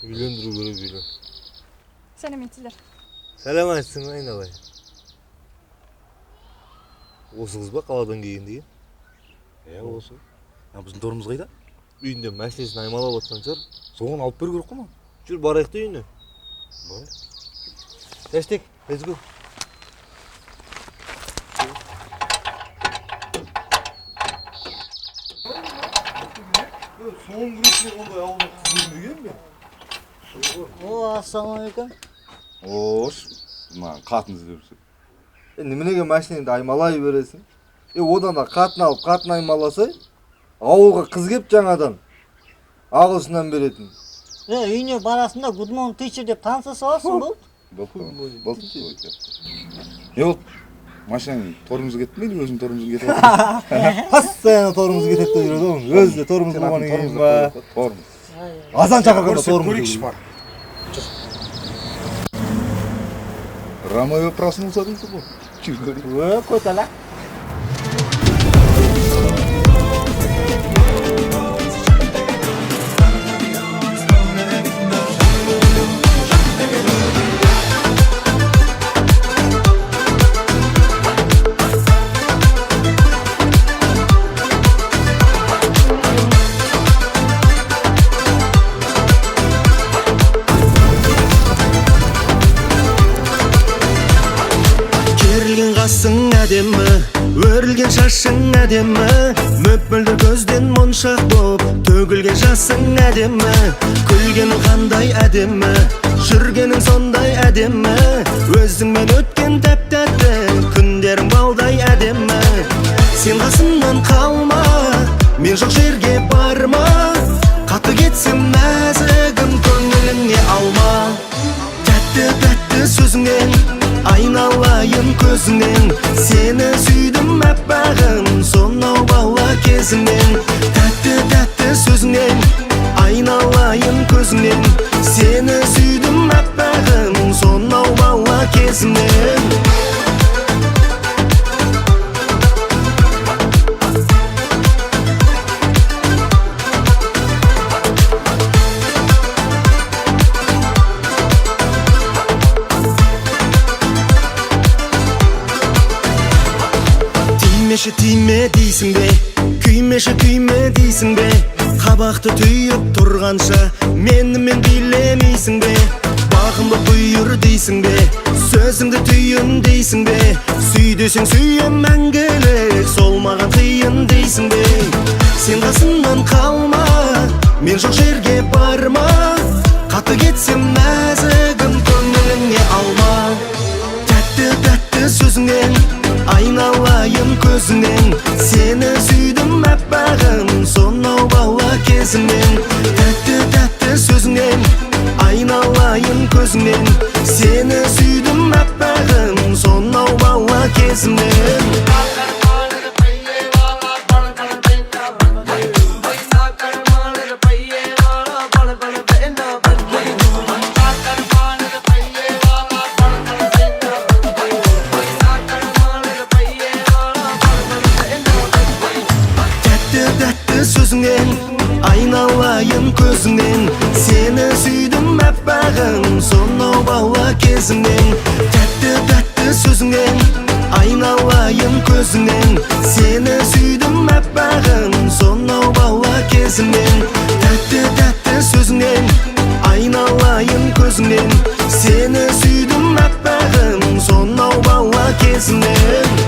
Үйлендіру керек, үйлен. Сәлеметсіздер. Сәлеметсің, айналайын. Осы қыз ба қаладан келген деген? Иә, осы. А біздің торымыз қайда? Үйінде машинасын аймалап отқан шығар. Соны алып беру керек қой маған. Жүр, барайық та үйіне. Барайық. Хэштег, let's go. Соңғы рет ондай ауылда қыз көрмеген мен. О, ассалаумағалейкум. Ош, маған қатын іздеп жүр. Неменеге машинаңды аймалай бересің? Одан да қатын алып, қатын аймаласай, ауылға қыз кеп жаңадан ағылшыннан беретін. Үйіне барасың да good morning teacher деп таныса саласың, болды. Болды, болды. Не болды? Машинаң тормозы кетті ме или өзің тормозың кетіп жатыр? Постоянно тормоз кетеді деп жүреді ғой. Өзі де тормоз болғаннан кейін ба? Тормоз. Азан шақырғанда тормоз. Көрейікші бар. Ромео проснулся дейсің ғой. Жүр. Көтала. Керілген қасың әдемі, өрілген шашың әдемі, мөп-мөлдір көзден моншақ боп төгілген жасың әдемі, күлгенің қандай әдемі, жүргенің сондай әдемі, өзіңмен өткен тәп-тәтті күндерің балдай әдемі. Сен қасымнан қалма, мен жоқ жерге барма, қатты кетсем нәзігім көңіліңе алма. Тәтті-тәтті сөзіңнен, айналайын көзіңнен, сені сүйдім әппағым сонау бала кезімнен. Тәтті-тәтті сөзіңнен, айналайын көзіңнен, сені сүйдім әппағым сонау бала кезімнен. Тимеші тиме дейсің бе, күймеші күйме дейсің бе, қабақты түйіп тұрғанша менімен билемейсің бе, бағымды бұйыр дейсің бе, сөзіңді түйін дейсің бе, сүй десең сүйем мәңгілік, сол маған қиын дейсің бе. Сен қасымнан қалма, мен жоқ жерге барма, қатты кетсем нәзігім көңіліңе алма. Тәтті-тәтті сөзіңнен, айналайын көзіңнен, сені сүйдім әппағым сонау бала кезімнен. Тәтті-тәтті сөзіңнен, айналайын көзіңнен, сені сүйдім әппағым сонау бала кезімнен. Тәтті-тәтті сөзіңнен, айналайын көзіңнен, сені сүйдім әппағым сонау бала кезімнен. Тәтті-тәтті сөзіңнен, айналайын көзіңнен, сені сүйдім әппағым сонау бала кезімнен. Тәтті-тәтті сөзіңнен, айналайын көзіңнен, сені сүйдім әппағым сонау бала кезімнен.